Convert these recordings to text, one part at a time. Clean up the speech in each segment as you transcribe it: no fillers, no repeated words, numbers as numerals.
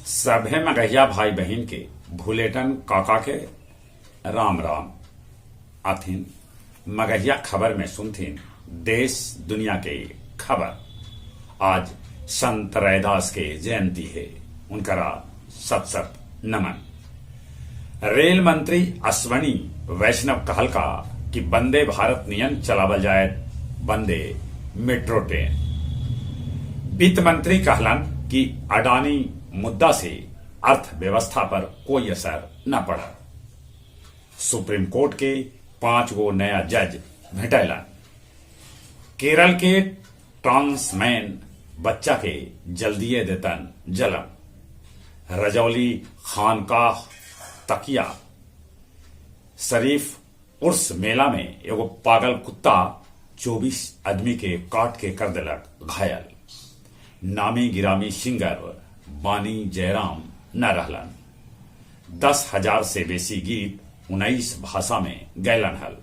सभे मगहिया भाई बहिन के भुलेटन काका के राम राम। आथिन मगहिया खबर में सुनथिन देश दुनिया के खबर। आज संत रैदास के जयंती है, उनकरा सत सत नमन। रेल मंत्री अश्वनी वैष्णव कहलका कि वंदे भारत नियन चलावल जाए वंदे मेट्रो ट्रेन। वित्त मंत्री कहलन कि अडानी मुद्दा से अर्थव्यवस्था पर कोई असर न पड़ा। सुप्रीम कोर्ट के 5 गो नया जज भेटैलन। केरल के ट्रांसमैन बच्चा के जल्दिए देतन जलम। रजौली खानकाह तकिया शरीफ उर्स मेला में एगो पागल कुत्ता 24 आदमी के काट के कर देलक घायल। नामी गिरामी सिंगर बानी जयराम न रहलन। 10,000 से बेसी गीत 19 भाषा में गैलन हल।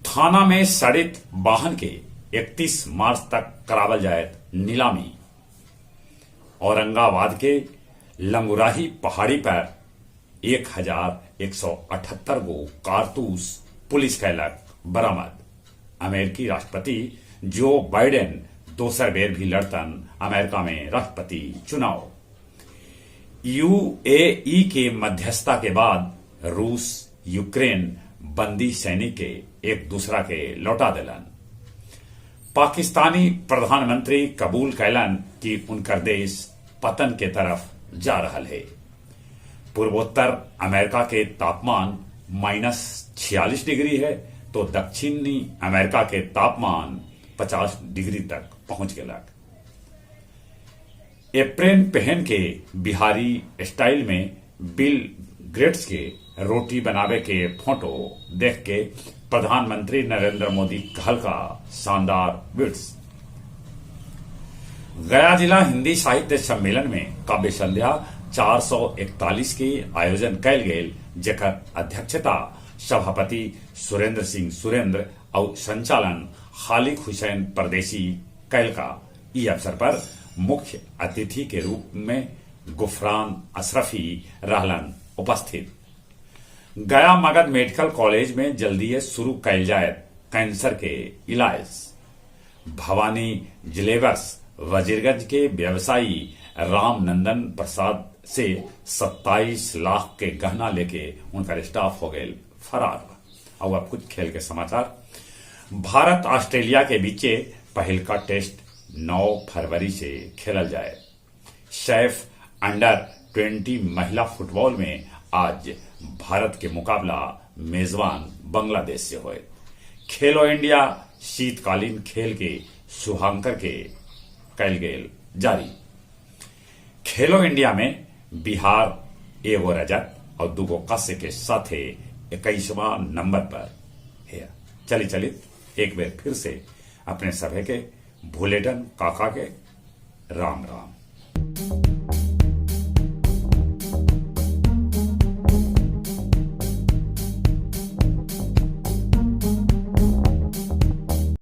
थाना में सड़ित वाहन के 31 मार्च तक करावल जाए नीलामी। औरंगाबाद के लंगुराही पहाड़ी पर 1178 गो कारतूस पुलिस कैलक बरामद। अमेरिकी राष्ट्रपति जो बाइडेन दोसर बेर भी लड़तन अमेरिका में राष्ट्रपति चुनाव। यूएई के मध्यस्थता के बाद रूस यूक्रेन बंदी सैनिक के एक दूसरा के लौटा दिलन। पाकिस्तानी प्रधानमंत्री कबूल कैलन कि उनकर देश पतन के तरफ जा रहा है। पूर्वोत्तर अमेरिका के तापमान -46 डिग्री है तो दक्षिणी अमेरिका के तापमान 50 डिग्री तक पहुंच गया। एप्रेन पहन के बिहारी स्टाइल में बिल गेट्स के रोटी बनावे के फोटो देख के प्रधानमंत्री नरेंद्र मोदी कहलका शानदार विट्स। गया जिला हिंदी साहित्य सम्मेलन में काव्य संध्या 441 के आयोजन कैल गेल, जेकर अध्यक्षता सभापति सुरेंद्र सिंह सुरेंद्र और संचालन खालिक हुसैन परदेसी कैलका। ई अवसर पर मुख्य अतिथि के रूप में गुफरान अशरफी रहलन उपस्थित। गया मगध मेडिकल कॉलेज में जल्दी शुरू कैल जाए कैंसर के इलाज। भवानी जिलेवर्स वजीरगंज के व्यवसायी रामनंदन प्रसाद से 27 लाख के गहना लेके उनका स्टाफ हो गए फरार। और अब कुछ खेल के समाचार। भारत ऑस्ट्रेलिया के बीचे पहिलका टेस्ट 9 फरवरी से खेलल जाए। सैफ अंडर 20 महिला फुटबॉल में आज भारत के मुकाबला मेजबान बांग्लादेश से होए। खेलो इंडिया शीतकालीन खेल के शुभांकर के कैल गेल जारी। खेलो इंडिया में बिहार 1 रजत और 2 कांस्य के साथे 21वां नंबर पर है। चली चली एक बार फिर से अपने सभे के भुलेटन काका के राम राम।